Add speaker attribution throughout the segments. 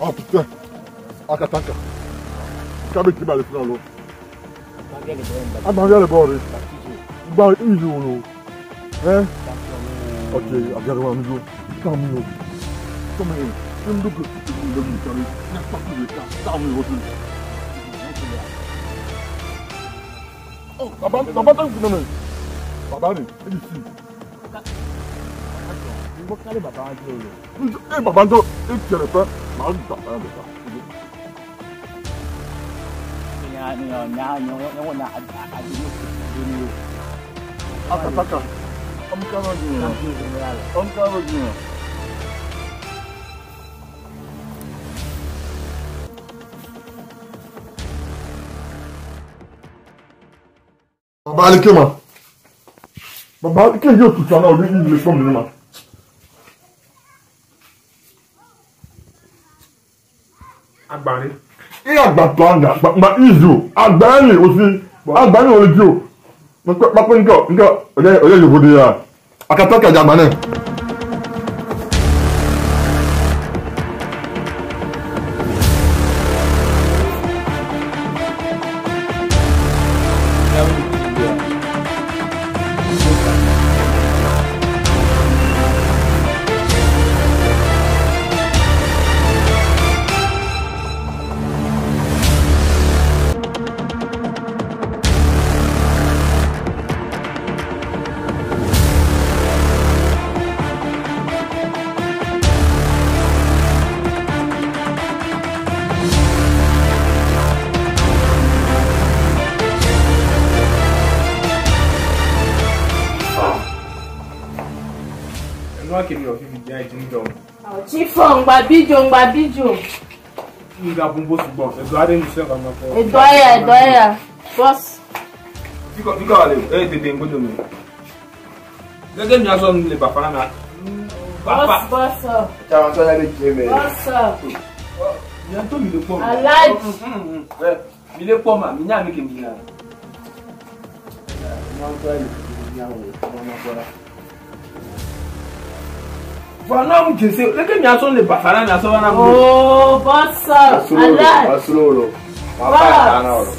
Speaker 1: Oh putain. Akataka. Kabe ti ba le fún lo. Agba le bo re. Gba easy wo lo. Eh? Ok, agara wa mi lo. Come yo. Come here. Ndu ko ndu mi kare. Na pa ku le ka. Ta mi wo tu. Oh, baba, baba ta ku na. Baba ni, e si.
Speaker 2: Mo kale baba wa juro.
Speaker 1: E baba ndo e tere pe. Ma n da pa de pa.
Speaker 2: Nya nya nya nya nya nya adi ni.
Speaker 1: Akataka. Amkara jina. Amkara jina. Baba alike ma. Baba alike yóò tuntun náà orí ilé fún mi ma.
Speaker 3: Agbárí.
Speaker 1: Ní àgbà tó àgbà àgbà ìzù àgbà ẹ̀yìn òsì àgbà ẹ̀yìn òsì o. Pápẹ́ nǹkan nǹkan ọ̀yẹ́ ọ̀yẹ́ yòókù di ya. Akataka jàmbá náà.
Speaker 4: Chifo ngbabijo ngbabijo.
Speaker 3: Nga bumbo sugbon. Edo ade ni se kan ko.
Speaker 4: Edo aya edo aya. Boss.
Speaker 3: Biko biko ale. Eh tete ngodo mi. Gẹ́gẹ́ mi aso le bafana na.
Speaker 4: Boss boss.
Speaker 5: Cha wọn sọ le je me.
Speaker 4: Boss.
Speaker 3: Mi to mi le po.
Speaker 4: Alhaji.
Speaker 3: Eh mi le po ma mi nya mi ke mi na.
Speaker 5: Wọn sọ le mi nya wo wọn ma bora.
Speaker 3: Voilà, mu jese. Leke mi aso le bafana mi aso wana mu.
Speaker 4: Oh, boss. Alhaji.
Speaker 5: Asulolo. Wa pa ta na oro.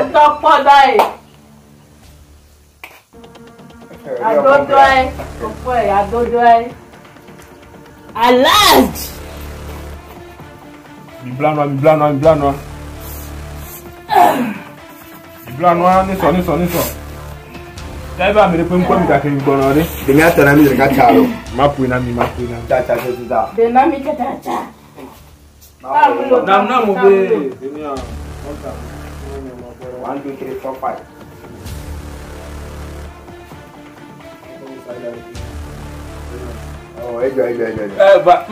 Speaker 4: Ọtọpọ dai. Adodo ẹ. Ọpọ ẹ adodo ẹ. Alhaji.
Speaker 3: Mi blanwa mi blanwa mi blanwa. Mi blanwa ni so ni so ni so. Daiba mi le pe nko mi ka ke gbona re.
Speaker 5: De mi atara mi le ka cha lo.
Speaker 3: Ma pu na mi ma pu na.
Speaker 5: Cha cha cha cha.
Speaker 4: De na mi cha cha cha.
Speaker 3: Na na mo be. Emi a.
Speaker 5: 1 2 3 4 5. Oh, ejo ejo ejo.
Speaker 3: Eh ba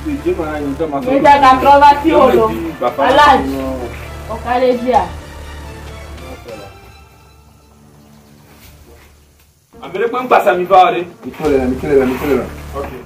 Speaker 3: Ìjẹ́ máa yin tó máa sọ.
Speaker 4: Mi da ka trova ti olo. Alhaji. Ọ̀kadẹ́jìá.
Speaker 3: Àmì pé ń pàṣẹ mi bá ọ dé.
Speaker 5: Mi tole la mi tole la mi tole la.
Speaker 3: Okay.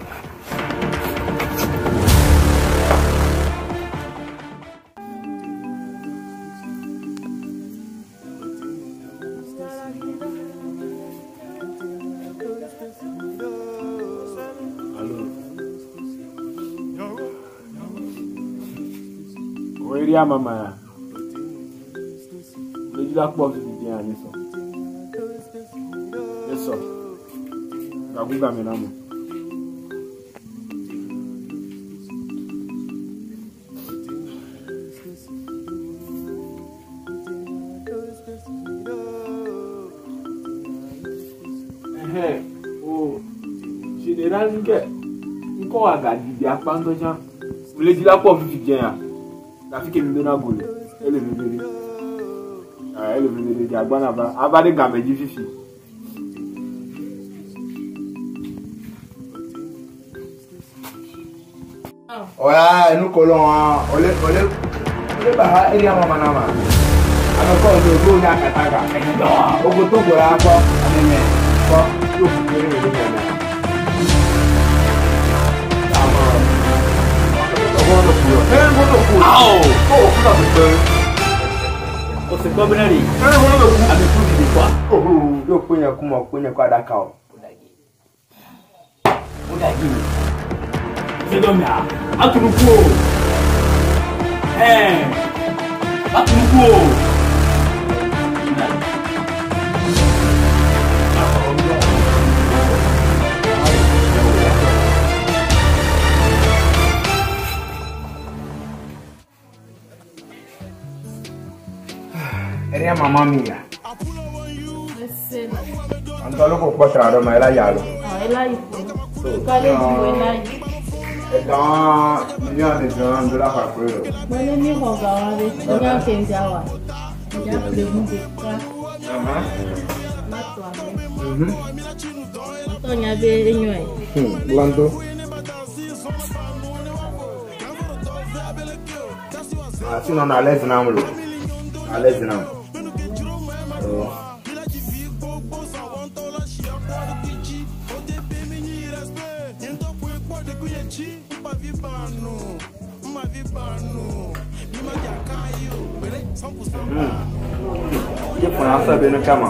Speaker 3: Area mama ya. Lejila pọ̀ fi di ani sọ. Yes sir. Gaguga mi na mo. Ehe, o general nke nko aga didi apa ndoja. Lejila pọ̀ fi di ya. Rafiki mi dona gole. Ele vevere. Ah, ele vevere di agbana ba. Abade gameji fifi.
Speaker 5: Oya, enu ko lo wa. Ole ole ole ba ha area mama na ma. Ame ko do do nya kataka. Ogo to go ra ko ame me. Ko yo ku kere ni ni na. Ama.
Speaker 1: Eh, mo lo ku.
Speaker 2: Ao.
Speaker 1: Oh, ku na pe.
Speaker 2: O se ko benari.
Speaker 1: Eh, mo lo ku.
Speaker 2: Ame ku di kwa.
Speaker 1: Oh.
Speaker 5: Yo ku nya ku mo ku nya ko adaka o.
Speaker 2: Alhaji. Fais-donc, Atunuku. Eh. Atunuku.
Speaker 5: Eria mamma mia. Antolo ko kpɔtra ɖe ma ela ya lo.
Speaker 4: Ela yi kale ju ela yi.
Speaker 5: Edan million de francs de la fakure lo.
Speaker 4: Mene mi xɔ ga wa ɖe nya ke ŋdza wa. Ŋdza ƒle nu ɖeka. Ma tɔ ame. Ŋutɔ nya be enyoe.
Speaker 5: Blando. Ah, sinon à l'aise nam lo. À l'aise nam. Oh. Ke fana be no kama.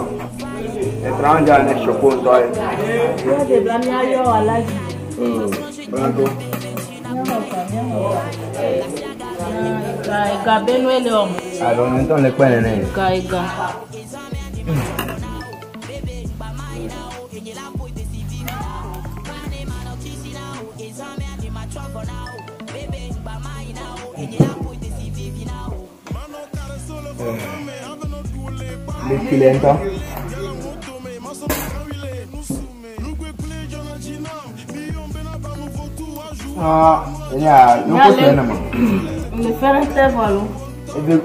Speaker 5: Etranja ne shoko ntoy.
Speaker 4: Yɔ de bla mía yɔ Alhaji.
Speaker 5: Blando.
Speaker 4: Mía xɔ ga mía xɔ ga. Ega ega be nu ele wɔm.
Speaker 5: Alors nton le kpene ne.
Speaker 4: Ega ega.
Speaker 5: Le client. Ah, ya, no ko tena ma.
Speaker 4: Me faire un thé voilà.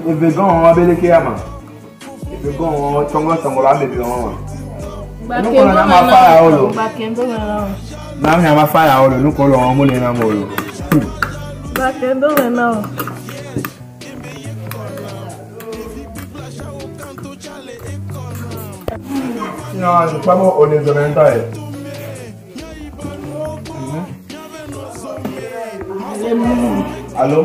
Speaker 5: Eve gan wa bele ke ama. Eve gan wa tongo tongo la be gan wa.
Speaker 4: Ba
Speaker 5: No ko na ma fa ya olo.
Speaker 4: Ba kendo me na.
Speaker 5: Na mi ma fa ya olo, no ko lo mo le na mo lo.
Speaker 4: Ba kendo me na.
Speaker 5: No, je pas mo ole zo eh. Allô?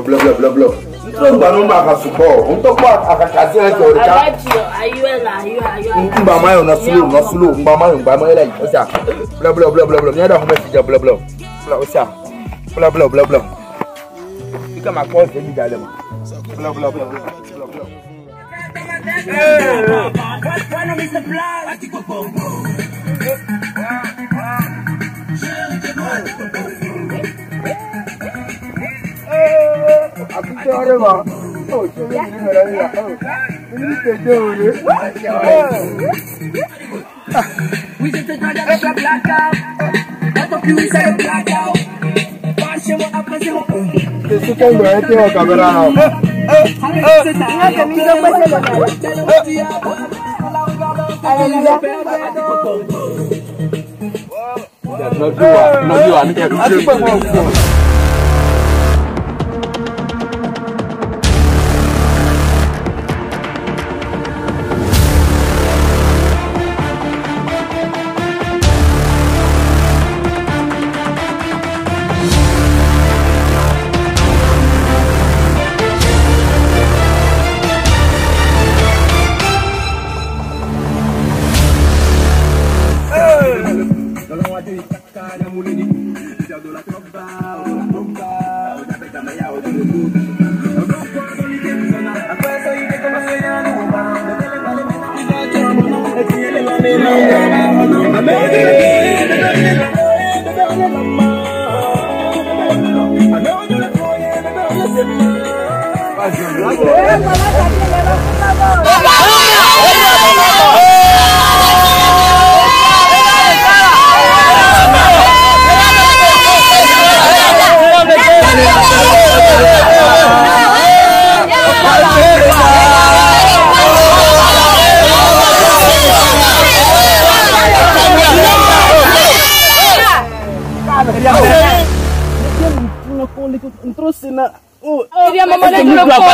Speaker 5: Bla bla bla bla. Nto no ma ka support. Nto ko akakasi e ko ka.
Speaker 4: Alhaji ayo la ayo ayo.
Speaker 5: Ngba ma yo na slow na slow ngba ma yo ngba ma la o sa. Bla bla bla bla bla. Mi ada ho message bla bla. Bla o sa. Bla bla bla bla. Ika ma ko se mi dale ma. Bla bla bla bla bla.
Speaker 6: Oui, je te donne avec la blackout. Attends, puis c'est le blackout. Pas chez moi après c'est mon.
Speaker 5: C'est qu'on doit être au caméra.
Speaker 6: Yeah.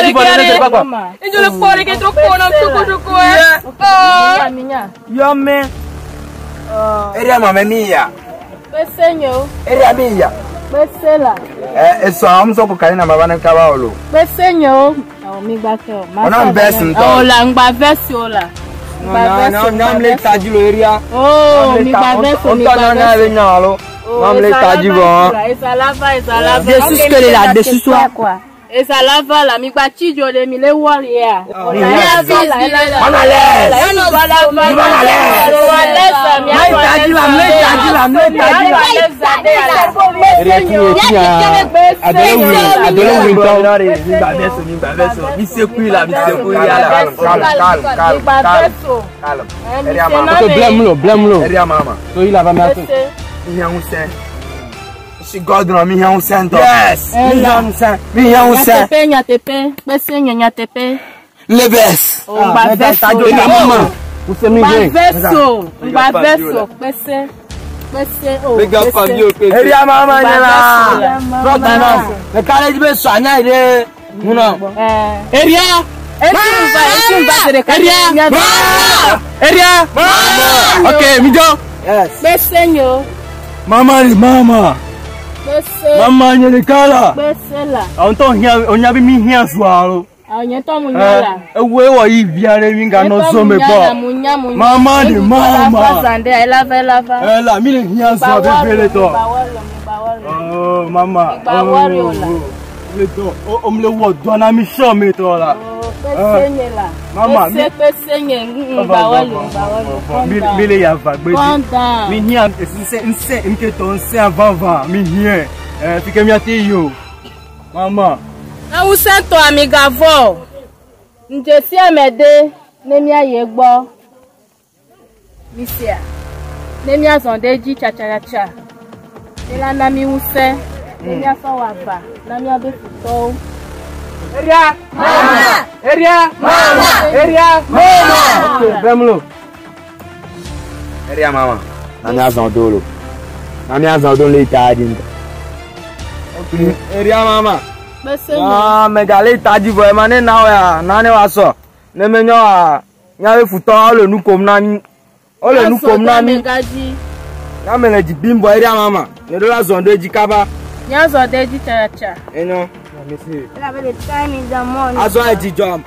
Speaker 3: taji vɔ ne se kpakpa.
Speaker 7: Injo le kpɔ ɖe ke trɔ kpɔ nam tsokotsoko ɛ.
Speaker 4: Minya.
Speaker 5: Yɔmɛ. Area mama mi ya.
Speaker 4: Kpese nyo.
Speaker 5: Area mi ya.
Speaker 4: Kpese la.
Speaker 5: Eh, eso am so ko kalina baba ne kaba olo.
Speaker 4: Kpese nyo. Awo mi gba ke o.
Speaker 5: Ona verse ntɔ.
Speaker 4: Awo la ngba verse o la. Ngba verse.
Speaker 5: Na le taji lo area.
Speaker 4: Oh, mi gba verse mi gba verse.
Speaker 5: le nya alo. Na le taji bon.
Speaker 4: Ezalava, ezalava.
Speaker 6: Dessus que le la dessus soit
Speaker 4: quoi. Ezalava la mi gba chijo de mi le wori ya.
Speaker 5: On a l'aise.
Speaker 3: Mi se kui la, mi se kui la.
Speaker 5: Calme, calme, calme, calme. Calme. Area mama.
Speaker 8: Ok, blême-le, blême-le.
Speaker 5: Area mama.
Speaker 8: So il va mettre.
Speaker 5: Mi hian usen. Si God no mi hian usen to. Yes. Mi hian usen. Mi hian usen.
Speaker 4: Nyatepe, nyatepe, kpese nyo nyatepe.
Speaker 5: Lebes.
Speaker 4: Oh, ngba verse.
Speaker 8: Maman, où c'est
Speaker 4: Ngba
Speaker 8: mi
Speaker 4: verse. Ngba verse, kpese. Kpese o.
Speaker 5: Area mama nyela.
Speaker 4: Mama.
Speaker 5: Le college be so anya ide. Nuna.
Speaker 4: Eh.
Speaker 8: Area.
Speaker 4: Area.
Speaker 8: Area. Ok, Mijo.
Speaker 5: Yes.
Speaker 4: Kpese nyo.
Speaker 8: Mama ni mama.
Speaker 4: Kpese.
Speaker 8: Mama nye le kala.
Speaker 4: Kpese la.
Speaker 8: On ton hia, on yabi mi hia zualo.
Speaker 4: Àwọn yẹn tọ́ mu nyá la.
Speaker 8: Ewe wɔ yi via ɖe mi ga nɔ zo me kpɔ. Mama ni mama. Ela mi le hia zua veve le tɔ. Oh mama. Oh, le tɔ. O mi le wɔ dɔ na mi sɔ mi tɔ la. Mama, Mi le yava gbe dzi. Mi hia nsɛ nsɛ nketɔ nsɛ avava mi hia. Ɛ fi ke mia te yi o. Mama.
Speaker 4: Ewusẽtɔ amigavɔ ndzesi ame ɖe ne míayi egbɔ misia ne míazɔ ɖe edzi tsatsatsa ne la na mi ŋusẽ ne míasɔ wɔ aʋa na míabe futɔwo.
Speaker 3: Area. Mama. Area. Mama. Area.
Speaker 5: Mama.
Speaker 8: Ok, blême-le.
Speaker 5: Area mama. Na mi azan dolo. Na mi azan dolo le taji. Area mama.
Speaker 4: Kpese nyo.
Speaker 5: Ah, mega le taji vo ma ne na ya, na ne wa so. Ne me nyo a, nya be futɔ le nu kom na mi. O le nu kom na mi.
Speaker 4: Gadzi
Speaker 5: Na me le dzi bimbo area mama. Ne do la zɔn do edzi kaba.
Speaker 4: míazɔ ɖe edzi tsatsatsa.
Speaker 5: Enyo.
Speaker 9: The time in the morning.
Speaker 5: Azɔ edzi dzɔm.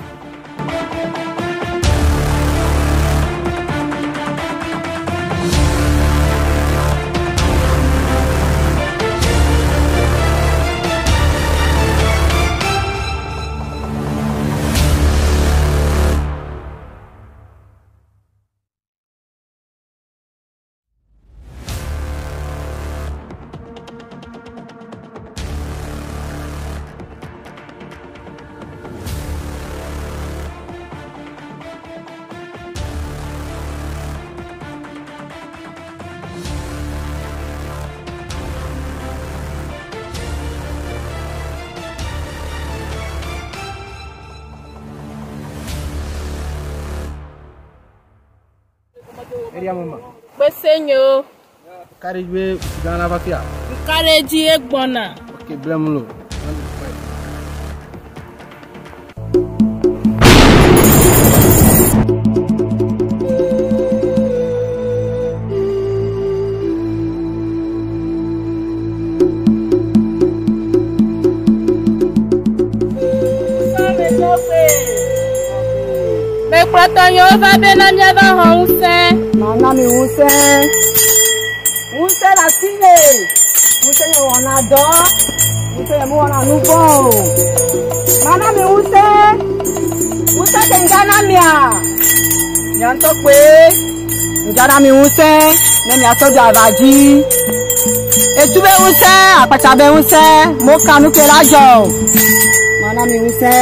Speaker 8: Area mama.
Speaker 4: Kpese nyo.
Speaker 8: Kari be gana va fia.
Speaker 4: Nka ɖe edzi egbɔna.
Speaker 8: Ok, blême-le.
Speaker 4: Mekplɔtɔ nyewo va be na míava xɔ ŋusẽ.
Speaker 6: Mana mi ŋusẽ. Ŋusẽ le asinye. Ŋusẽ nye wɔna dɔ. Ŋusẽ nye mewɔna nu vɔ̃ o. Mana mi ŋusẽ. Ŋusẽ ke ŋga na mia. Mia ŋutɔ kpoe. Ŋga na mi ŋusẽ ne miasɔ do aʋa dzi. Etu be ŋusẽ, akpatsa be ŋusẽ, moka nu ke la dzɔ o. Mana mi ŋusẽ.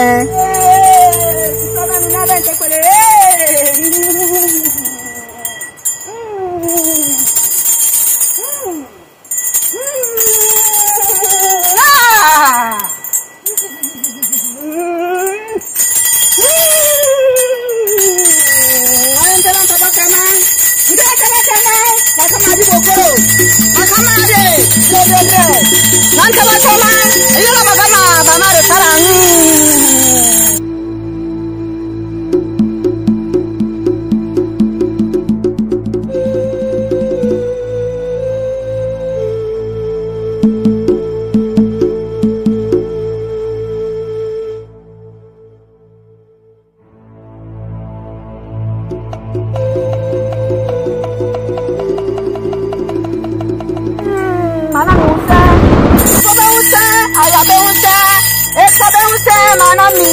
Speaker 6: mana mi.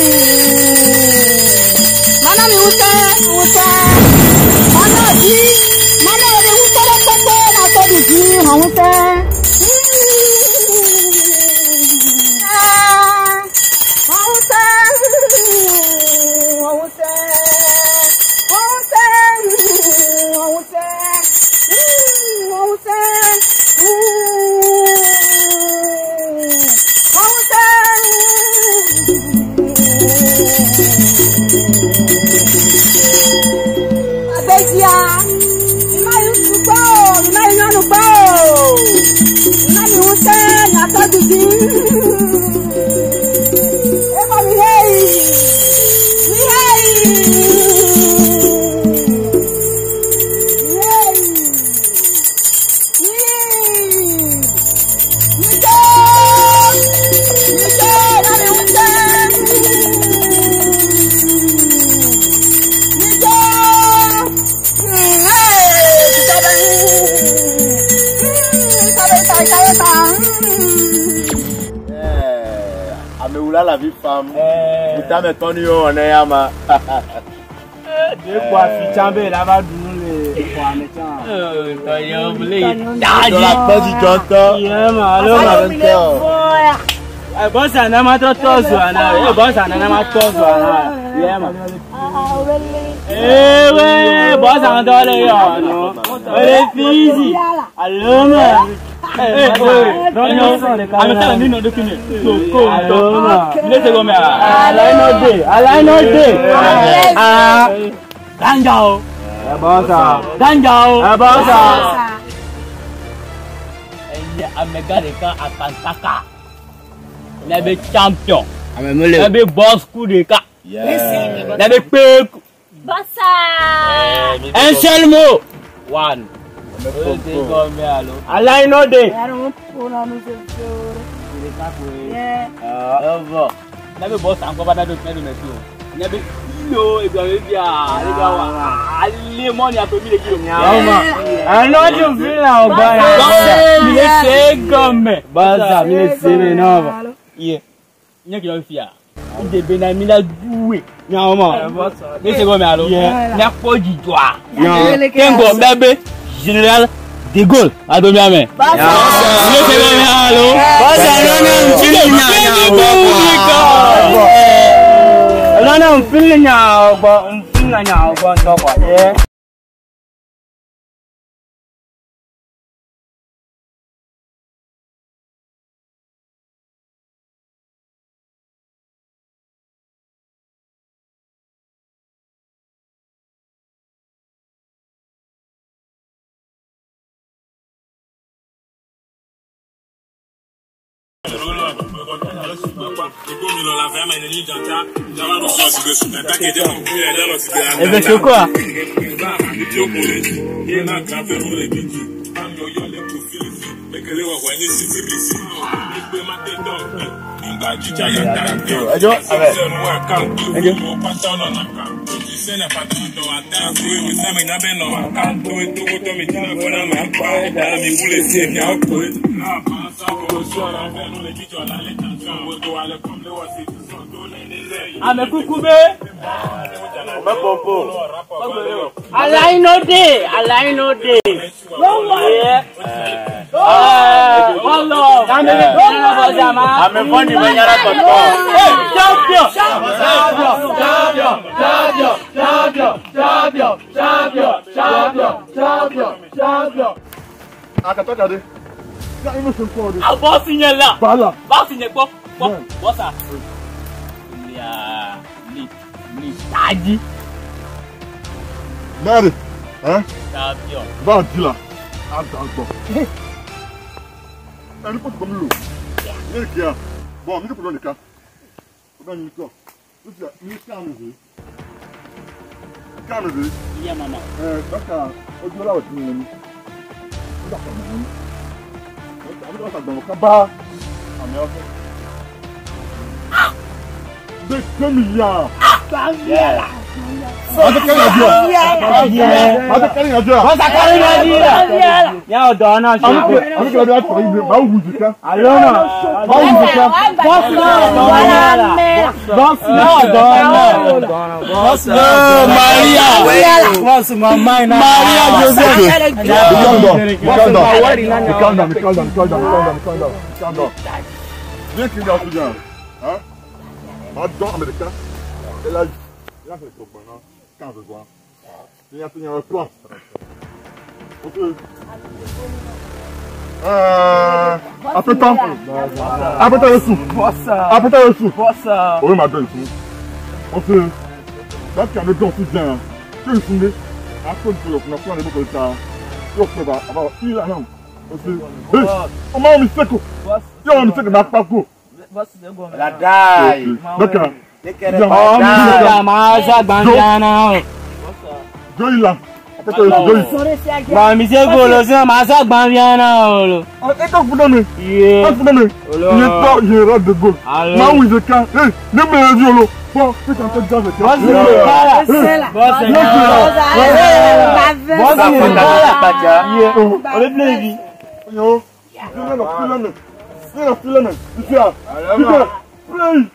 Speaker 6: Mana mi ŋusẽ, ŋusẽ. Mana dzi, mana ɖe ŋusẽ ɖe kpekpe na tɔ ɖu dzi xɔ ŋusẽ. Xɔ ŋusẽ, xɔ ŋusẽ, xɔ ŋusẽ, xɔ ŋusẽ, xɔ ŋusẽ, xɔ ŋusẽ. Abedzia, mi ma yi ŋutsu gbɔ o, mi ma yi nyɔnu gbɔ o. Mi na mi ŋusẽ miatɔ du dzi. Eva mi heyi, mi heyi, mi heyi, mi mi tso, mi tso, na mi ŋusẽ. Mi tso.
Speaker 5: Amewula la vi fam. Mutame tɔni yɔ wɔnɛ ya ma.
Speaker 8: De kɔ afi tsã be la va ɖu nu le xɔa me tsã.
Speaker 2: Tɔyɔ bule
Speaker 5: Dɔ la kpɔ dzidzɔ ŋutɔ.
Speaker 8: Yɛ ma alo ma. Bɔsa na ma trɔ tɔ zɔa na. Bɔsa na ma tɔ zɔa na. Yɛ ma. Ewe bɔsa ŋutɔ le yɔ nɔ. Ele fizi. Alo ma.
Speaker 2: Ame ta mi nɔ ɖokui me. Toko ŋutɔ. Mi le se gɔmea?
Speaker 8: Alayi no de. Alayi no de. Ah.
Speaker 2: Ganja o.
Speaker 8: Bɔsa.
Speaker 2: Ganja o.
Speaker 8: Bɔsa.
Speaker 2: Enye amegã ɖeka akantaka. Míabe champion.
Speaker 8: Ame mele.
Speaker 2: Míabe boss ku ɖeka. Míabe kpeku.
Speaker 9: Bossa.
Speaker 2: Un seul mot. One.
Speaker 8: Alayi no de.
Speaker 2: Míabe boss ankɔ va míabe míabe mɛti o. Míabe ilo egbea me bia ale bia wa ale mɔni ato mi le dzi o.
Speaker 8: Nyama. Alo dzu fi la o gba ya.
Speaker 2: Mi le se gɔme.
Speaker 8: Bɔsa mi le se me nɔ.
Speaker 2: Ye. Nye ke le fia. De bena mi la duwe.
Speaker 8: Nyama.
Speaker 2: Mi se gɔme alo.
Speaker 8: Yeah.
Speaker 2: Míakpɔ dzidzɔa.
Speaker 8: Nyama.
Speaker 2: Ke ŋgɔ míabe général de Gaulle ado mía me. Mi le se gɔme alo.
Speaker 8: Bɔsa nana nfili nya nya gbɔ. Nana nfili nya gbɔ nfili nya gbɔ ŋutɔ kɔ. Ye.
Speaker 2: Eh ben c'est quoi?
Speaker 5: Ẹjọ́ abẹ.
Speaker 2: Ẹjọ́. Ame kuku be.
Speaker 5: Ome pɔmpo.
Speaker 8: Alayi no de. Alayi no de. Yeah.
Speaker 2: One love.
Speaker 5: Ame fɔni bɛ nyara tɔtɔ.
Speaker 2: Hey, champion.
Speaker 8: Champion, champion, champion, champion, champion, champion, champion, champion, champion.
Speaker 1: Akatɔ ka de. Ya ime se kɔ de.
Speaker 2: A bɔsi nye la.
Speaker 1: Bala.
Speaker 2: Bɔsi nye kpɔ. Kpɔ. Bɔsa. Lia li li taji.
Speaker 1: Mary, hein?
Speaker 2: Champion.
Speaker 1: Va di la. A dan gbɔ. Ɛni ko tugɔ mi lo. Ne de kia. Bon, mi ko problème de ka. Problème ni tɔ. Sisan ni kan mi ze. Kan mi ze.
Speaker 2: Iya mama.
Speaker 1: Dɔka ojú la o di mi. O da kɔ mɛ ni. A bɛ ka gbɔn kaba. Àmì ọ̀fẹ́. De 2 milliards.
Speaker 8: Maria Joseph.
Speaker 1: Calm down. Viens qu'il y a tout hein? Dans Américain. Et là, là c'est le maintenant. Quand je vois. Il y a un plan. Ok. Après le sou. Après le sou. Oui, ma belle sou. Ok. Là, tu as le don tout bien. Tu es fondé. Après, tu peux prendre les mots ça. Tu peux pas avoir il a non. Ok. On m'a mis sec. Tu as mis sec dans pas go.
Speaker 5: La daille.
Speaker 1: D'accord. Joïla.
Speaker 8: Ma mise golo se ma sa gbanviana olo.
Speaker 1: E ko fún mi. E fún mi. Ni to général de Gaulle. Ma oui je kan. Eh, ne me di olo. Bon, c'est quand tu gaz.
Speaker 8: Boss c'est Boss. Boss Ole blevi.
Speaker 1: Yo. Play.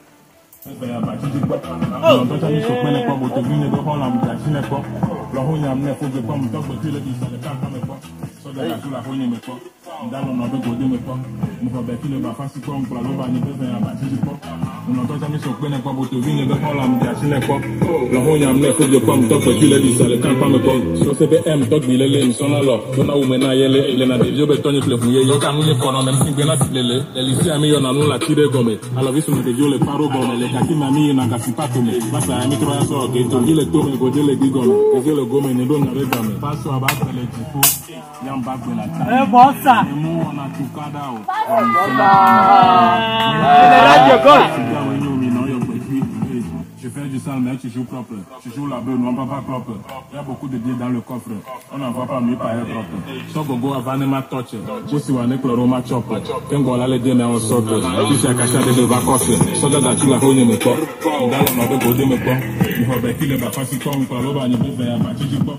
Speaker 10: Je fais du sale, mais tu joues propre. Tu joues la beuh, non pas propre. Il y a beaucoup de billets dans le coffre. On n'en voit pas mieux par propre. Son gogo avant ma touch. Je suis un chloroma chop. Kengola les deux mais on sort. Tu sais caché de vacances. Soldat tu la honne me pas. Dans le nord de me pas. Il faut bien qu'il va passer comme par le bas ni besoin à tu pas.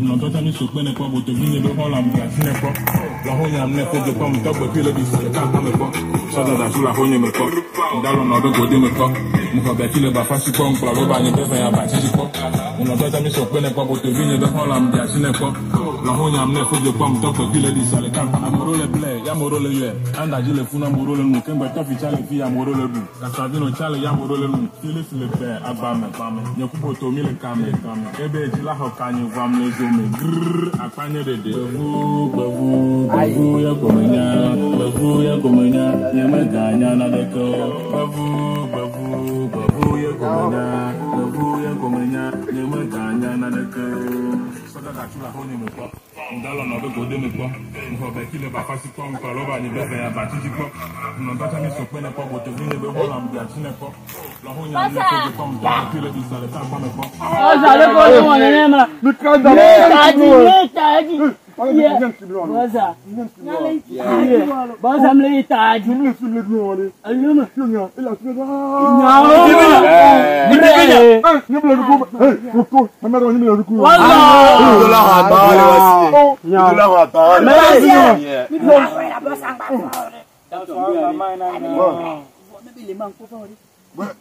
Speaker 10: On entend ni soupe ne pas bote ni de la ne pas. La honne ne faut de pas me top puis le dis le camp me pas. Soldat tu la honne me pas. Dans le nord de me pas. Il faut bien qu'il va passer comme par le bas ni besoin à tu pas. On entend ni soupe ne pas bote ni de la ne pas. La honne ne faut de pas me top puis le dis le camp. Amoro le blé, ya moro le yé. Anda le funa moro le nu, kemba tofi chale fi ya moro le bu. Kasavino chale ya moro le nu. Filis le père abame bame. Nyakubo to mi le kame kame. Ebe jila hokanye vam le zome. Grrr akpanye dede. Bevu bevu bevu ya komenya. Bevu ya komenya. Nyeme ganya na deko. Bevu bevu bevu ya komenya. Bevu ya komenya. Nyeme ganya na deko. Soda ka chula honye me kwa. Ndalo na be gode me kwa. Mhobe kile ba fasi kwa mkaloba ni bebe ya batiji kwa. Mnondacha mi sokwe ne kwa bote vine be hola mbiachine kwa. La honya ni kwa kwa mtaka kile isale ta kwa me kwa.
Speaker 2: Oza le ko mo ne ma.
Speaker 1: Mi kanda.
Speaker 2: Taji. Boza. Boza mle taji.
Speaker 1: Mle mle mle.
Speaker 2: Aluma.
Speaker 1: Ila ila.
Speaker 2: Ni
Speaker 1: ni mle ku. Hey, ku. Mama ni mle ku.
Speaker 2: Wallah.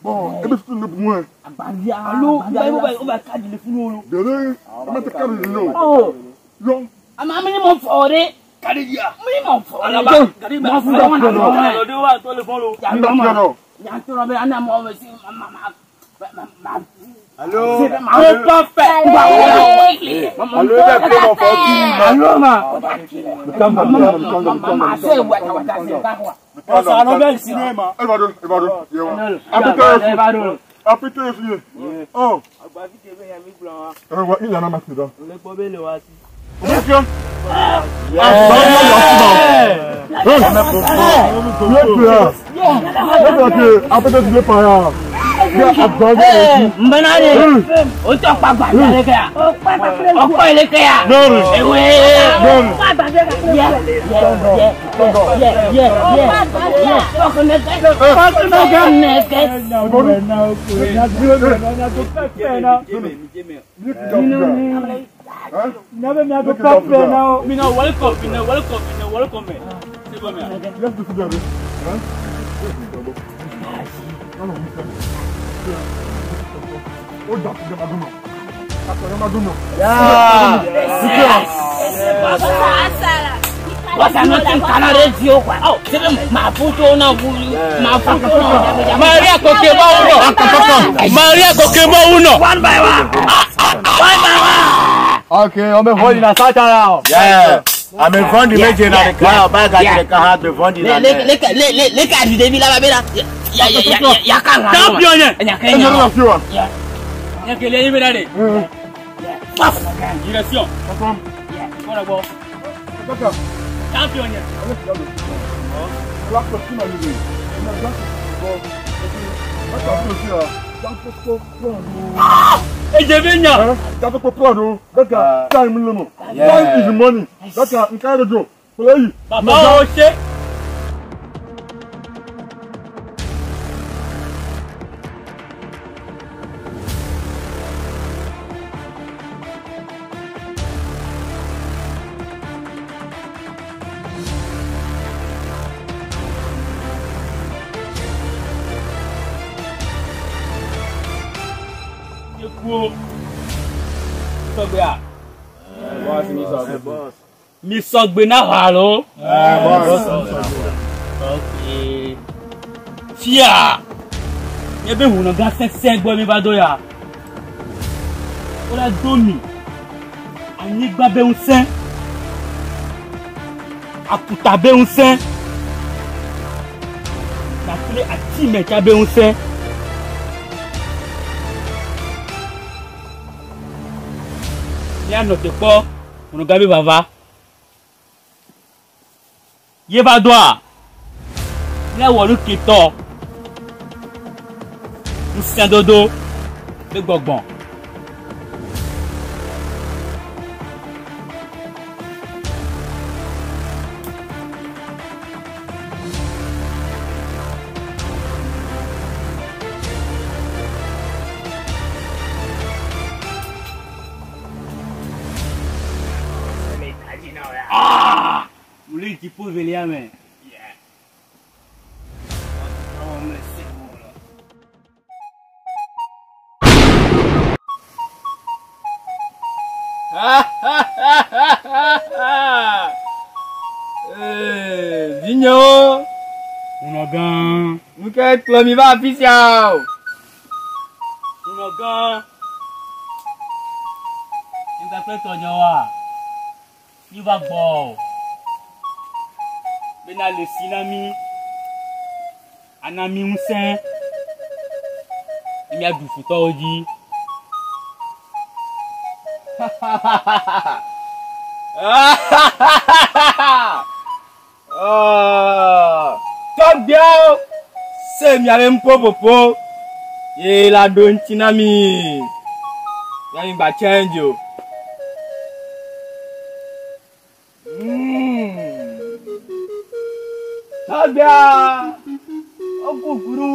Speaker 1: Bon, et puis le point.
Speaker 2: Allo, on va cadre le fou.
Speaker 1: Désolé, on va te cadre le Oh. Non.
Speaker 2: Ama mini mon forêt. Kadidia. Mini mon forêt. Mon forêt.
Speaker 5: Allô.
Speaker 2: Allô, Allô, ma.
Speaker 1: Oh. Il en a marre
Speaker 2: Mbena de. O tɔ kpa gba le kɛ ya. O kpɔ le kɛ ya. Ewe. Yɛ yɛ yɛ yɛ yɛ yɛ yɛ. Fɔkùnɛ kɛ. Fɔkùnɛ kɛ nɛ kɛ. Mina welcome, mina welcome, mina welcome. C'est bon, Maria Kokemo uno. Maria Kokemo uno. One by one. One by one.
Speaker 8: Okay, on me hold na Satan.
Speaker 5: Yeah. I'm in front of me na the car back at the car the front
Speaker 2: Le le le le le ka du devi la ba la. Ya ya ya ya ka la.
Speaker 3: Champion ye.
Speaker 2: Ya ka ya.
Speaker 3: Ya ke le yebe de.
Speaker 2: Paf.
Speaker 3: Direction. Voilà bon. Champion ye. Et je viens.
Speaker 1: Time is money. That's a encourage. Play.
Speaker 3: Papa, ok. Mi sɔgbe na ha lo. Ok. Fia. Nye be hunɔ gã sesẽ gbɔ mi va do ya. O la do mi. Anyigba be ŋusẽ. Aƒuta be ŋusẽ. Kpakple atimetsa be ŋusẽ. Míanɔ te kpɔ hunɔ gã be vava. Ye va doa. Míawɔ nu ketɔ. Ŋusẽdodo be gbɔgbɔ. Ah! Tipo velia me. Yeah.
Speaker 8: Eh, Vigno.
Speaker 3: Unogan.
Speaker 8: Nuke klomi va official.
Speaker 3: Unogan. Nígbà pé tọ̀yàn wa. Ní va gbọ́. Bena le sinami. Anami ŋusẽ. Míaɖu futɔwo dzi.
Speaker 8: Tɔgbeawo se miabe ŋuƒoƒoƒo ye la ɖo ŋuti na mi. Miami gba change o. Tɔgbea okunkuru.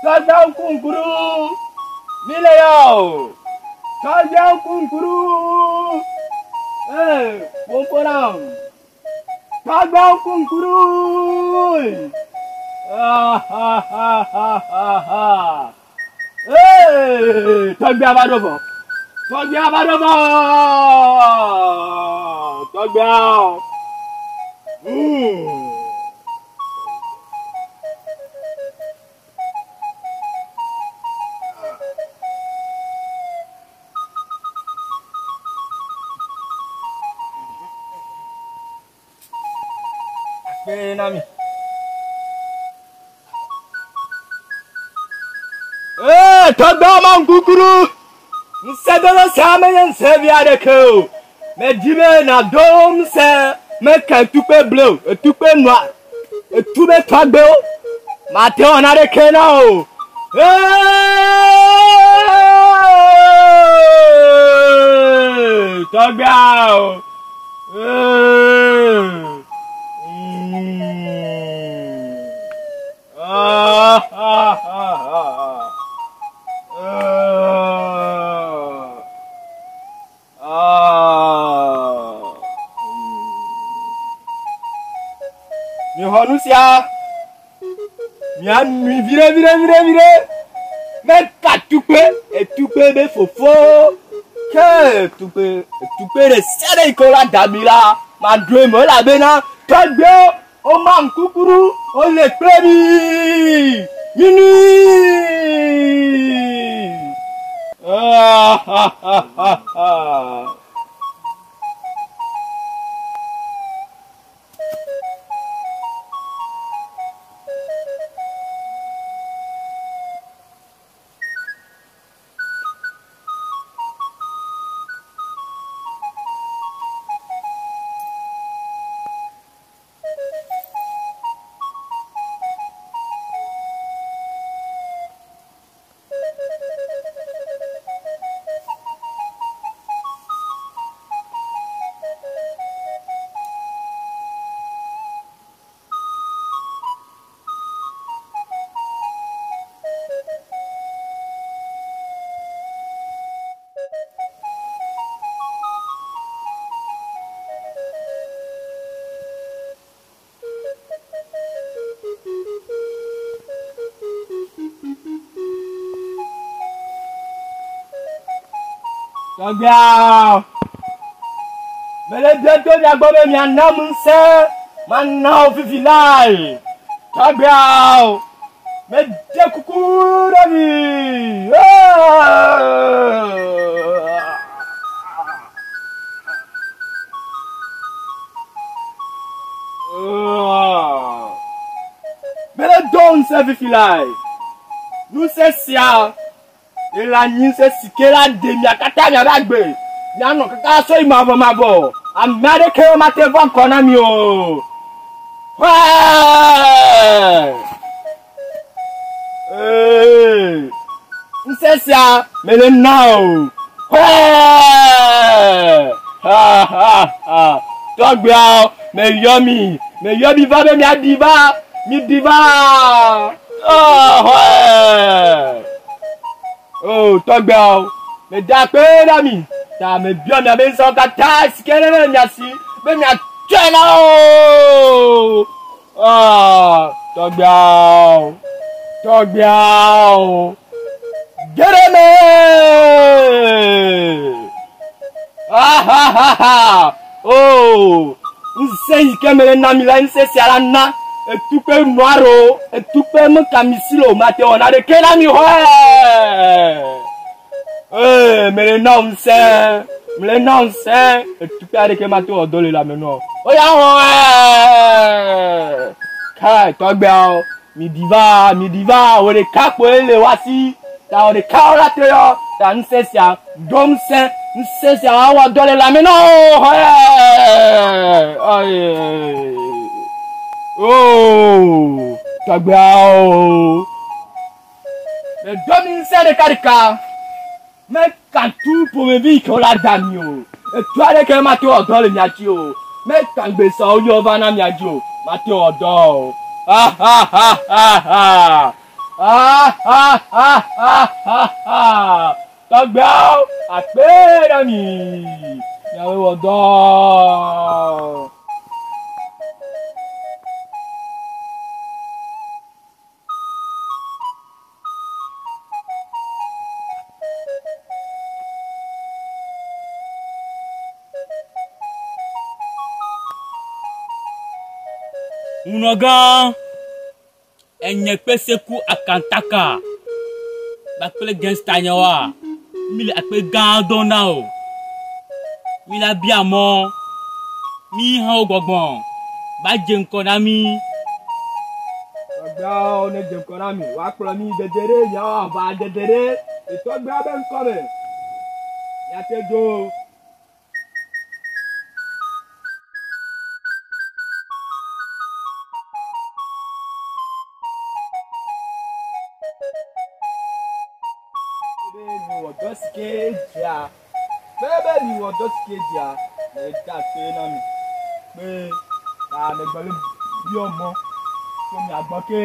Speaker 8: Tɔgbea okunkuru. Mi le yɔ o. Tɔgbea okunkuru. Ee, pompona. Tɔgbea okunkuru. Ah ha ha ha ha ha. Ee, tɔgbea va ɖo vɔ. Tɔgbea va ɖo vɔ. Tɔgbea. Nami. Ee, tɔgbea ma ŋkukuru. Ŋusẽdodo sia menye ŋusẽ vi aɖeke o. Medi be nàdo ŋusẽ meke etukpe ble o, etukpe nɔa, etu be tɔgbewo. Mate wɔ naɖeke na o. Hey! Tɔgbeawo. Hey! Ah, ah, ah, ah. Ah. Ah. Mixɔ nu sia. Mianui viɖe viɖe viɖe viɖe. Meka tukpe etukpe be fofo. Ke tukpe etukpe ɖe sia ɖe yi ke wola da mi la, maɖo eme elabena tɔgbewo woma ŋkukuru wole kple mi. Minui. Ah, ha, ha, ha, ha. Tɔgbeawo. Mele bia to mia gbɔ be mianam ŋusẽ, mana wo fifi lae. Tɔgbeawo. Mede kuku ɖe mi. Mele do ŋusẽ fifi lae. Ŋusẽ sia ele anyi ŋusẽ si ke la ɖe mia katã miaƒe agbe. Mianɔ kaka sɔ yi mavɔ mavɔ. Ame aɖeke mate va ŋkɔ na mi o. Ee, ŋusẽ sia mele na o. Ha ha ha. Tɔgbeawo, meyɔ mi, meyɔ mi va be miaɖi va, miɖi va. Oh, tɔgbeawo, meda akpe na mi. Ta mebiɔ miabe ŋusẽwo katã si ke ne le mia si be miatsɔe na wo. Ah, tɔgbeawo, tɔgbeawo, ge ɖe eme. Ah, ha, ha, ha. Oh, ŋusẽ yi ke mele na mi la, ŋusẽ sia la na etukpe noir o, etukpe mekamisi le o, mate wɔ naɖeke na mi xɔe. Ee, mele na ŋusẽ, mele na ŋusẽ, etukpe aɖeke mate wɔ dɔ le lãme nɔ. Oya xɔe. Kai tɔgbeawo, miɖi va, miɖi va, wò ɖeka kpoe le woa si. Ta wò ɖeka wo la te yɔ, ta ŋusẽ sia, do ŋusẽ, ŋusẽ sia woawɔ dɔ le lãme na wo xɔe. Aye. Oh, tɔgbeawo. Medo mi ŋusẽ ɖekaɖeka. Meka tu ƒomevi yi ke wola da mi o. Etu aɖeke mate wɔ dɔ le mia dzi o. Meka ŋgbesɔwo yɔ va na mia dzi o. Mate wɔ dɔ o. Ha ha ha ha ha. Ha ha ha ha ha ha. Tɔgbeawo, akpe ɖe mi. Miawoe wɔ dɔ.
Speaker 2: Ŋunɔgã, enye kpeseku akantaka kpakple gangsta nyewoa, mi le akpe gã dɔm na o. Mi la bia mɔ, mi hã wo gbɔgbɔ ba dze ŋkɔ na mi.
Speaker 8: Tɔgbeawo ne dze ŋkɔ na mi, woakplɔ mi dede ɖe miawo aʋa dede ɖe le tɔgbeawo be ŋkɔ me. Miate dzo. mi wɔ dɔ si ke dzea. Bebe mi wɔ dɔ si ke dzea, me da akpe na mi. Be ta me gblɔ le biɔ mɔ tso mia gbɔ ke.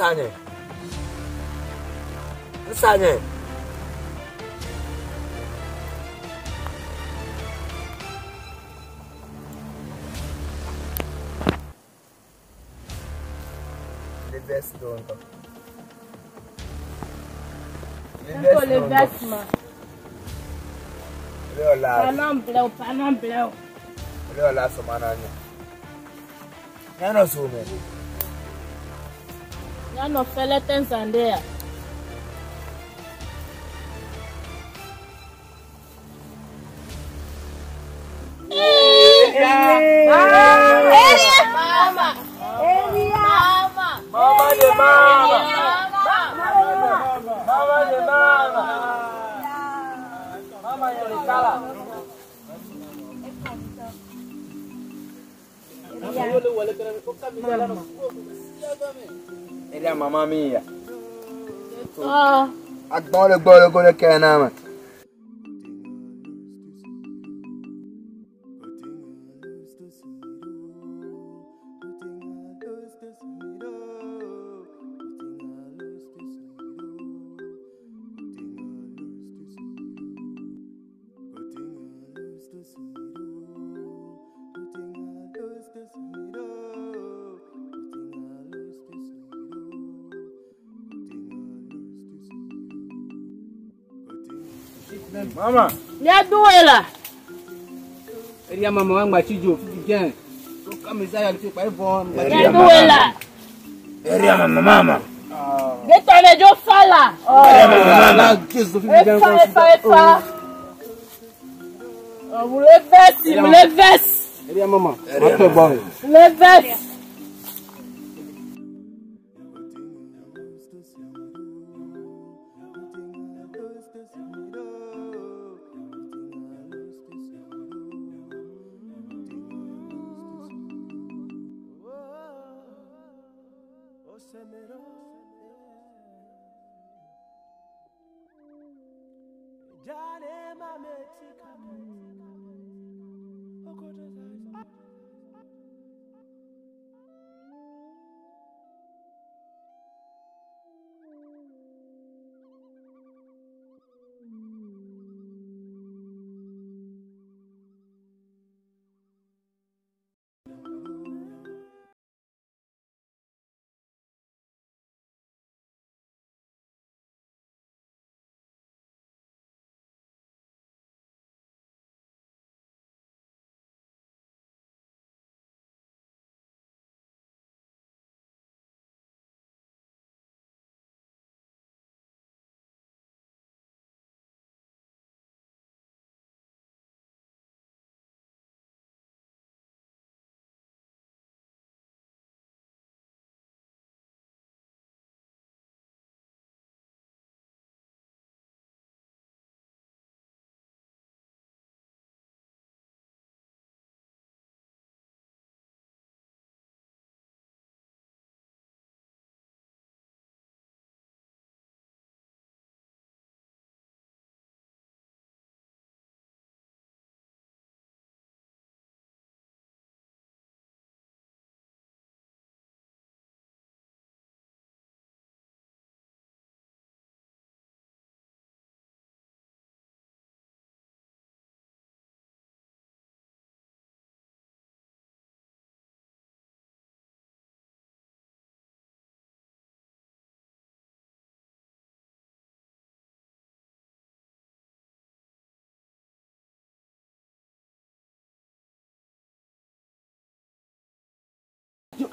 Speaker 5: Nsanye. Nsanye. Le veste donc.
Speaker 4: Le le veste ma.
Speaker 5: Le la.
Speaker 4: Panam bleu, panam bleu.
Speaker 5: Le la somana nya. Nya no so me.
Speaker 4: Nya no fele tenzandea. Mama. Mama.
Speaker 3: Mama de mama. Mama de mama. Mama de kala.
Speaker 5: Elia mama mia.
Speaker 4: Ah.
Speaker 5: Agbon le gbọ́ le go le kẹ́ náà mọ̀.
Speaker 3: Mama.
Speaker 4: Nya duela.
Speaker 8: Elia mama wa ngba chijo fifi gen. Ko kamisa ya ti pa ivon.
Speaker 4: Nya duela.
Speaker 5: Elia mama mama.
Speaker 4: Geto me jo fala.
Speaker 5: Elia mama mama.
Speaker 4: Efa efa efa. Oh, le veste, le veste.
Speaker 8: Elia mama. Ate bon.
Speaker 4: Le veste.
Speaker 11: Jane mame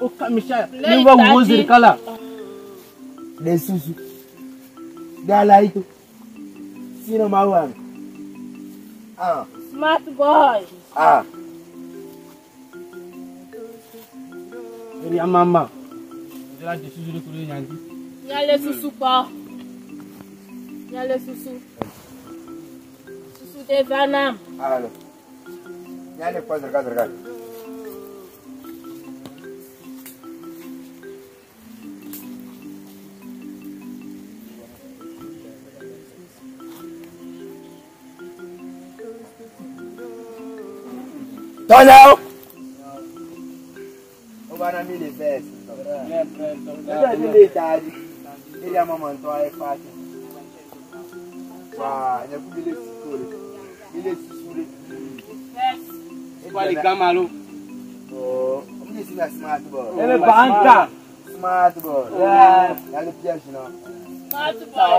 Speaker 8: Ne va wo zirika la.
Speaker 5: Le susu. Dala ito. Sino mawan. Ah.
Speaker 4: Smart boy.
Speaker 5: Ah.
Speaker 8: Eri mama. Ndela de susu de kure nyanji.
Speaker 4: Nyale susu pa. Nyale susu. Susu de vanam.
Speaker 5: Alo. Nyale kwa zirika zirika. Tọ́lá. Ó bá ná mi lè fẹ́ ẹ̀sìn tọ́. Lọ́jọ́ mi lè taari. Ilé ọmọ mọ̀ ntọ́ ayé fàájì. Wà á yẹ kú mi lè sùkú rẹ̀. Mi lè sùsù rẹ̀.
Speaker 8: Wà lè gá màlúù.
Speaker 5: Ọ̀ mi lè sinmi smart boy.
Speaker 8: Ẹ bẹ bá ń tà.
Speaker 5: Smart boy. Yálé píẹ̀sì náà.
Speaker 4: Smart boy.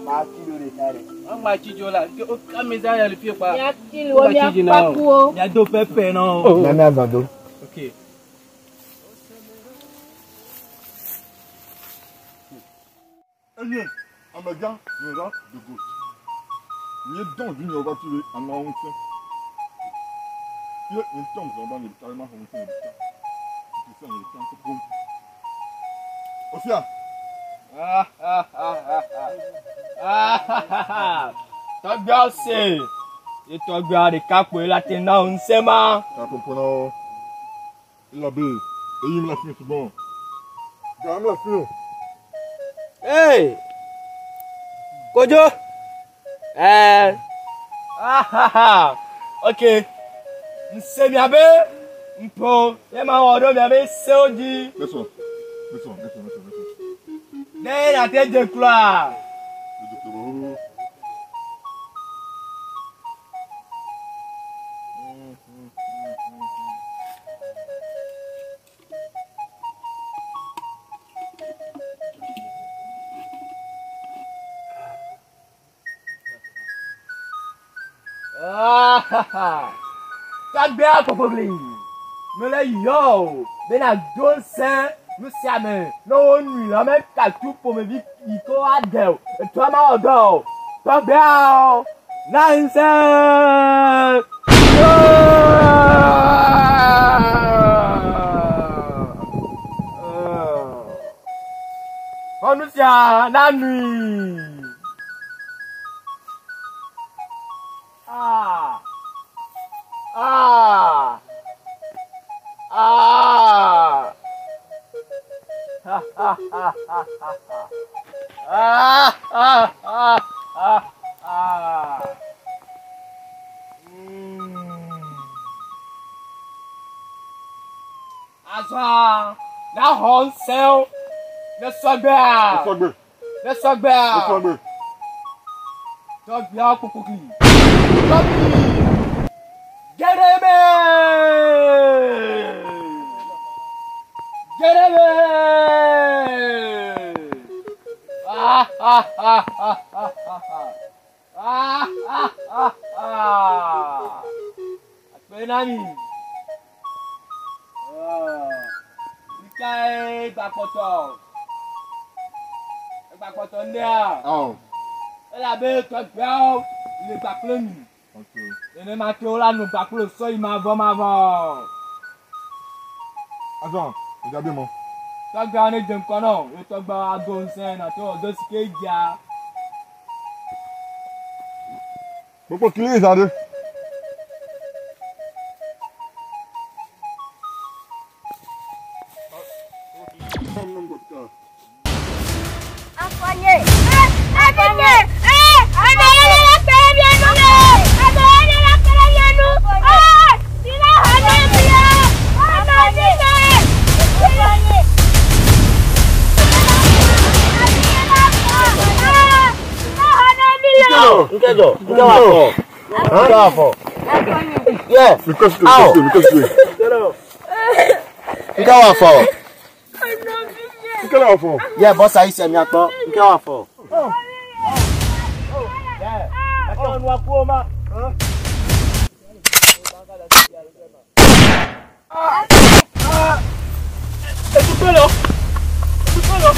Speaker 5: Màá kí lóore sáré.
Speaker 8: Wọ́n gba chijo la. O ká mi sáré lè fi pa.
Speaker 4: Mia kilo mia pakuo.
Speaker 8: Mia do pẹpẹ náà.
Speaker 5: Nyame azando.
Speaker 8: Okay.
Speaker 1: Enye, amega, nyera, dogo. Nye dɔn vi nye va tu le ameawo ŋusẽ. Ye nye tɔm zɔ ba nye ɖeka ma xɔ ŋusẽ nye ɖeka. Tutu sia nye ɖeka ŋutɔ kom. Ofia.
Speaker 8: Tɔgbeawo se. Ye tɔgbea ɖeka kpoe la te na wo ŋusẽ ma.
Speaker 1: Kaƒoƒo na wo. Elabe eyi mi le afi sugbɔ. Ga mi le afi o.
Speaker 8: Hey! Kojo! Eh. Ok. Nse miabe mpo ye ma wɔ ɖo miabe sewo dzi.
Speaker 1: Listen, listen, listen, listen, listen.
Speaker 8: Ne na te dze kloa.
Speaker 1: Dze klo.
Speaker 8: Tɔgbea kpokpogli. Mele yɔ o. Bena do ŋusẽ nu sia me. Ne wonui la me katu ƒomevi yi ke woaɖe o. Etɔa ma wɔ dɔ o. Tɔgbea o. Na ŋusẽ. Xɔ nu sia na nui. Ah. Ah. Ah. Ha ha ha ha ha. Ah ah ah ah ah. Azɔ na xɔ ŋusẽwo ne sɔgbea.
Speaker 1: Ne sɔgbe.
Speaker 8: Ne sɔgbea.
Speaker 1: Ne sɔgbe.
Speaker 8: Tɔgbeawo kpokpokli. Tɔgbi. Gerebe! Gerebe! Ah ah ah ah ah ah ah ah ah ah! Akpe na mi. Ika gbakpɔtɔ. Gbakpɔtɔ ndea. Elabe tɔgbeawo le gbakple mi. Nenema ke wola nu gbakple sɔ yi mavɔ mavɔ.
Speaker 1: Azɔ, ìdàbí mọ.
Speaker 8: Tɔgbeawo ne dze ŋkɔ nɔ, ye tɔgbeawo ado ŋusẽ na te wɔ do si ke dzia.
Speaker 1: Gbogbo kiri ìzà de.
Speaker 9: Afanye. Afanye. Afanye la kpere mianu le. Afanye la kpere mianu. Sina hane mia. Afanye. Afanye.
Speaker 2: Nkejo, nke wa fọ. Nke wa fọ. Yeah. Awo. Nke wa fọ.
Speaker 1: Nke wa fọ.
Speaker 2: Yeah, boss ayi se mi akpọ. Nke wa fọ.
Speaker 8: Yeah. Akọ nu akuoma.
Speaker 3: Kpelo. Kpelo.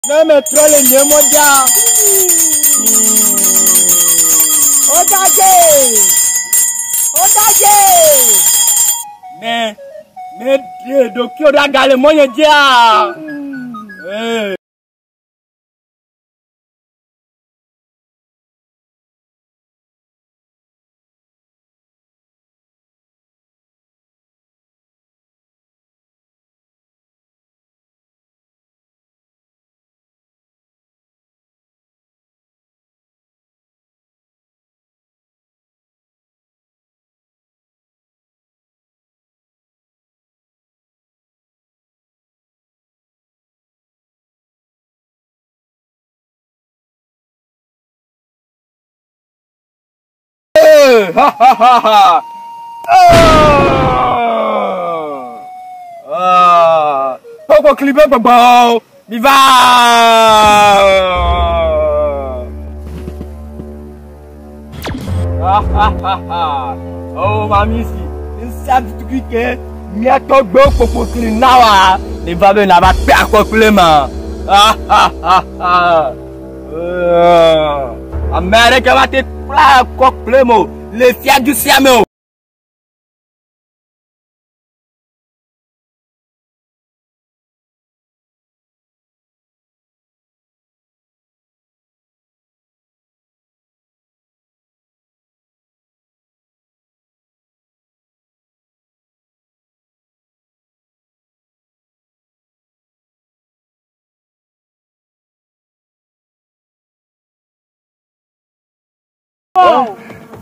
Speaker 8: Ne metrɔ le nye mɔ dzia.
Speaker 6: Odadze! Odadze!
Speaker 8: Ne ne ɖe ɖokuiwò ɖe aga le mɔnye dzia. Ee. Ha ha ha ha! Ah! Kpɔkpɔ klibe gbɔgbɔ mi va! Ha ha ha ha! Oh mami si, nsa tutukui ke miatɔ gbewo kpɔkpɔ kli na wa. Ne va be na va kpe akɔ kple ma. Ha ha ha ha! Ame aɖeke va te kpla akɔ kple mo le fiadu sia me o.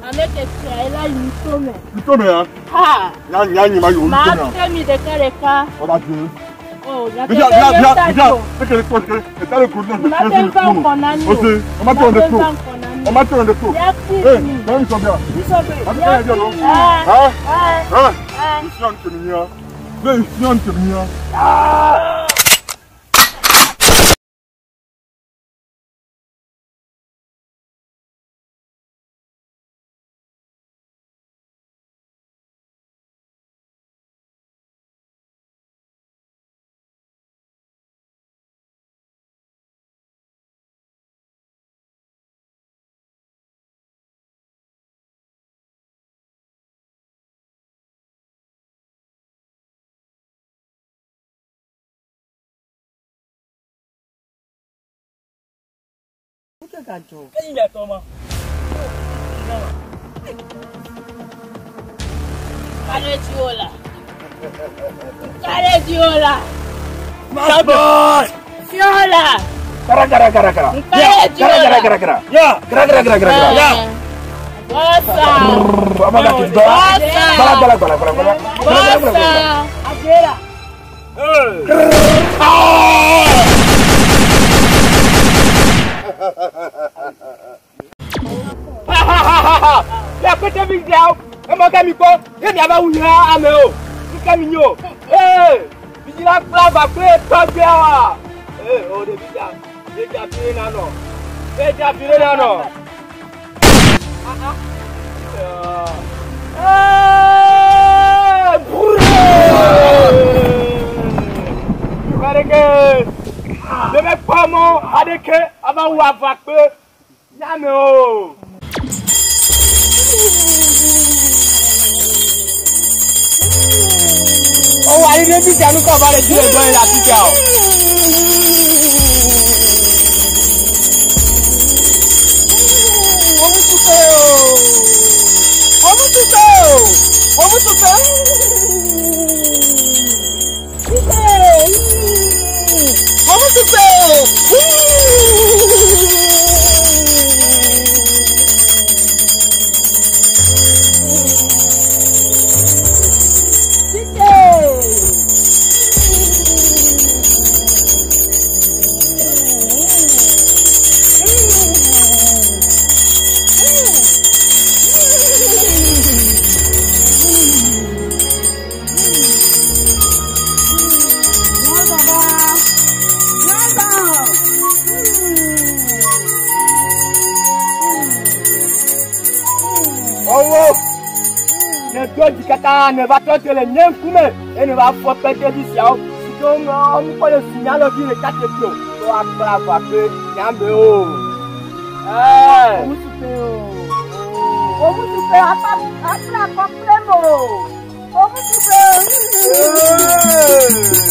Speaker 4: Ame ke tsia ela yi nutome.
Speaker 1: Nutome ya?
Speaker 4: Ha.
Speaker 1: Nya nya nyi ma yi o
Speaker 4: Ma
Speaker 1: nutome ya.
Speaker 4: te mi ɖeka ɖeka.
Speaker 1: Ɔba dze.
Speaker 4: O
Speaker 1: Bia
Speaker 4: nyateƒe
Speaker 1: bia
Speaker 4: nye
Speaker 1: bia
Speaker 4: ta
Speaker 1: bia.
Speaker 4: dzo.
Speaker 1: Ekele kpɔ ekele. Eta le ko ne.
Speaker 4: Ma te va ŋkɔ na mi o.
Speaker 1: Ose. Ɔma tɔ
Speaker 4: Ma
Speaker 1: ne
Speaker 4: te
Speaker 1: to.
Speaker 4: va ŋkɔ na mi.
Speaker 1: Ɔma tɔ ne to.
Speaker 4: Miakui
Speaker 1: Eh,
Speaker 4: mi.
Speaker 1: na mi sɔ bia.
Speaker 4: Misɔgbe.
Speaker 1: Ati kɛ bia no.
Speaker 4: Ah.
Speaker 1: Ha?
Speaker 4: Ah.
Speaker 1: Ha?
Speaker 4: Ah.
Speaker 1: Isiyan temi ya. Ne isiyan temi ya.
Speaker 6: Nke gadzɔ.
Speaker 3: Eyi mia tɔ ma.
Speaker 2: Kale dzi o la. Kale dzi o la.
Speaker 8: Boy.
Speaker 2: Fiola.
Speaker 5: Gara gara gara gara.
Speaker 2: Kale dzi o
Speaker 5: Gara
Speaker 2: la.
Speaker 5: gara gara gara. Gara gara gara gara gara.
Speaker 2: Bossa.
Speaker 5: Baba ki dɔ. Bala bala bala bala bala. Bala bala bala bala.
Speaker 6: Adera.
Speaker 8: Ya pété mi dia o. Emo ke mi kpɔ, ye miava wu ya ame o. Ke mi nyo. Ee, bidzi la kpla va kple tɔgbea wa. Ee, o ɖevi dza, ɖe dza fi ɖe nanɔ. Ɖe dza fi ɖe nanɔ. Ee, brûlé. Aɖeke, ne me kpɔ mɔ aɖeke ava wu ava kple nyame o. Owó ayé bí ti ànúkọ̀ bá lè jílẹ̀ gbọ́ ilà títà o.
Speaker 6: Omutupe o. Omutupe o. Omutupe. Omutupe o.
Speaker 8: Owó ne do dzi katã ne va tɔ te le nye ŋkume eye ne va fɔ kpete vi siawo si ke womekpɔ le si nyalɔvi ɖeka tete o. To akpla avɔ kple nyame o. Ɛɛ.
Speaker 6: Omutupe o. Omutupe akpa akpla akɔ kple mo. Omutupe o.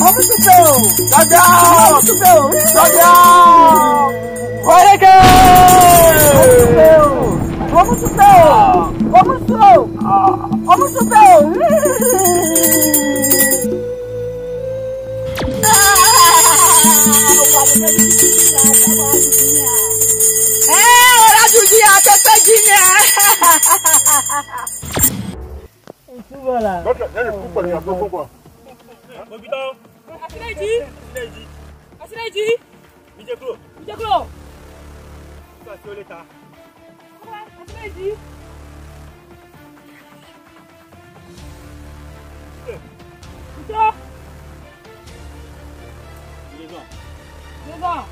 Speaker 6: Omutupe o.
Speaker 8: Dada.
Speaker 6: Omutupe o.
Speaker 8: Dada. Kɔreke.
Speaker 6: Omutupe o. Omutupe o. Omutu o. Omutupe o.
Speaker 4: Voilà.
Speaker 2: Deux ans.